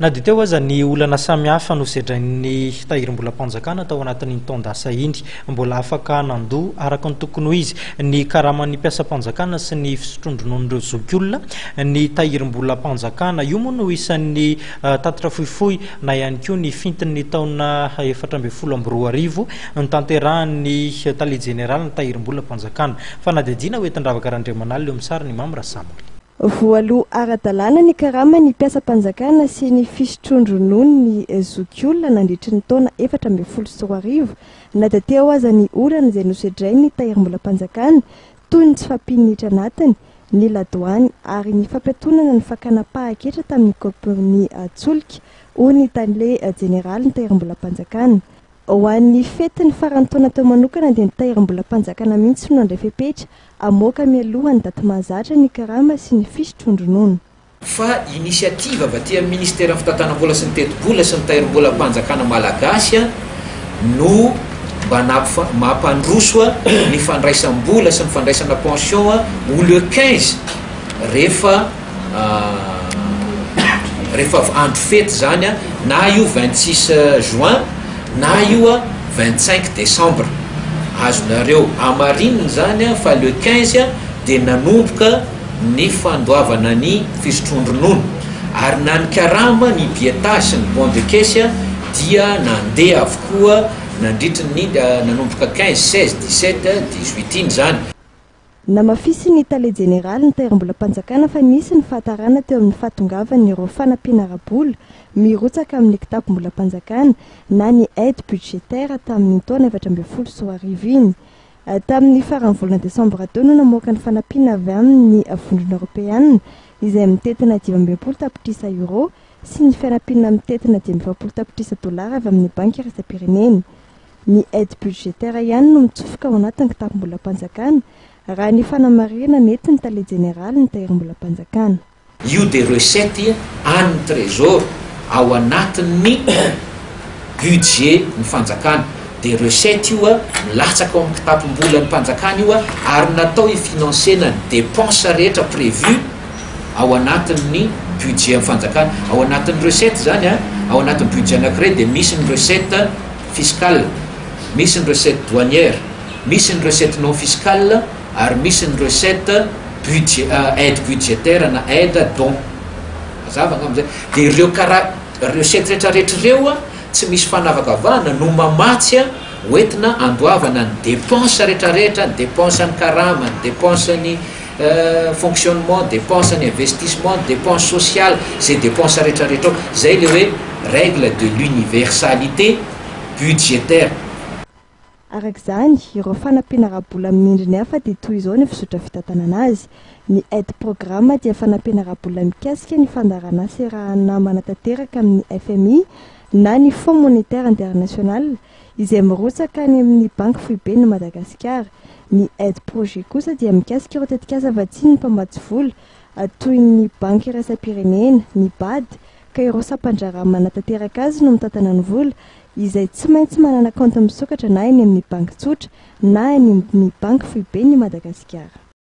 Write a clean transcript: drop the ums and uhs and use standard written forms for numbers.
Na dia teo aza ny olana samihafa nosedrain'ny Tahirimbolam-panjakana tao anatin'iny taon-dasa iny, mbola afaka nandoa araka ny tokony ho izy ny karaman'ny mpiasam-panjakana sy ny fisotroan-drononon'ireo zokiolona ny Tahirimbolam-panjakana. Io moa no isan'ny tatitra fohifohy na ihany koa ny fintin'ny taona 2014 notanterahan'ny Tale Jeneralin'ny Tahirimbolam-panjakana. Fanadihadiana hoentin-dRavaka Randriamanalina eo amin'ny sarin'i Mamy Rasamoly. Voaloa ara-dalàna ny karaman'ny mpiasam-panjakana sy ny fisotroan-dronono ny zokiolona nandritry ny taona 2014 na dia teo aza ny olana izay nosedrain'ny tahirimbolam-panjakana toy ny tsy fahampian'ny hetra anatiny, ny ladoany ary ny fampiatonana ny fakana paha-ketra tamin'ny kaompania solika, hoy ny tale jeneralin'ny tahirimbolam-panjakana. Ho an'ny fetin'ny faran'ny taona teo manokana dia ny Tahirimbolam-panjakana mihitsy no nandray fepetra hamoaka mialoha ny daty mahazatra ny karama sy ny fisotroan-dronono. Fa initiative avy aty amin'ny Ministeran'ny Fitantanam-bola sy ny Tetibola sy ny Tahirimbolam-panjakana Malagasy no mba mampandroso ny fandraisam-bola sy ny fandraisana pension ho le 15 rehefa rehefa andro fety zany a, na io 26 juin na io a 25 décembre, azonareo amarinina zany a fa le 15 a dia nanomboka ny fandoavana ny fisotroan-dronono, ary na ny karama, ny billetage sy ny bon de caisse a dia nandeha avokoa nandritry ny nanomboka 15, 16, 17, 18 iny zany. Namafisin'ny Tale Jeneralin'ny Tahirimbolam-panjakana fa nisy ny fahatarana teo amin'ny fahatongavan'ireo fanampiana ara-bola mirotsaka amin'ny kitapom-bolam-panjakana na ny aide budgétaire tamin'iny taona 2014 iny. Tamin'ny faran'ny volana desambra teo no namoaka ny fanampiana avy amin'ny Vondrona Eoropeana izay mitentina 65 tapitrisa euros sy ny fanampiana mitentina 45 tapitrisa dolara avy amin'ny Banky Iraisam-pirenena. Ny aide budgétaire ihany no mitsofoka ao anatin'ny kitapom-bolam-panjakana, raha ny fanamarihana nentin'ny tale jeneralin'ny Tahirimbolam-panjakana. Io dia recette an'ny Trésor ao anatin'ny budget ny fanjakana. Dia recette io milatsaka ao amin'ny kitapom-bolan'ny mpanjakana io ary natao hi-financer-na ny dépenses rehetra prévues ao anatin'ny budget an'ny fanjakana. Ao anatin'ny recette izany, ao anatin'ny budget anankiray dia misy ny recette fiscale, misy ny recette douanière, misy ny recette non fiscale ary misy ny recette budget aide budgétaire na aide don. Mazava angamba izay. Dia ireo kara recette rehetra rehetra ireo tsy misy fanavakavahana no mamatsy hoentina andoavana ny dépense rehetra rehetra, ny dépense ny karama, ny dépense ny fonctionnement, dépense ny investissement, ny dépense sociale, izay dépense rehetra rehetra ao. Izay ilay hoe règle de l'universalité budgétaire. Araka izany, ireo fanampiana ara-bola amin'ny endriny hafa dia toy izao ny fizotra fitantanana azy. Ny aide programme dia fanampiana ara-bola mikasika ny fandaharanasa iarahana manatanteraka amin'ny FMI na ny Fonds monétaire international izay mirotsaka any amin'ny Banky Foiben'i Madagasikara. Ny aide projet kosa dia mikasika ireo tetikasa vatsian'ny mpamatsy vola toy ny Banky Iraisam-pirenena, ny bad, ka ireo sampan-draharaha manatanteraka azy no mitantana ny vola, izay tsy maintsy manana kaonty misokatra na eny amin'ny banky tsotra na any amin'ny Banky Foiben'i Madagasikara.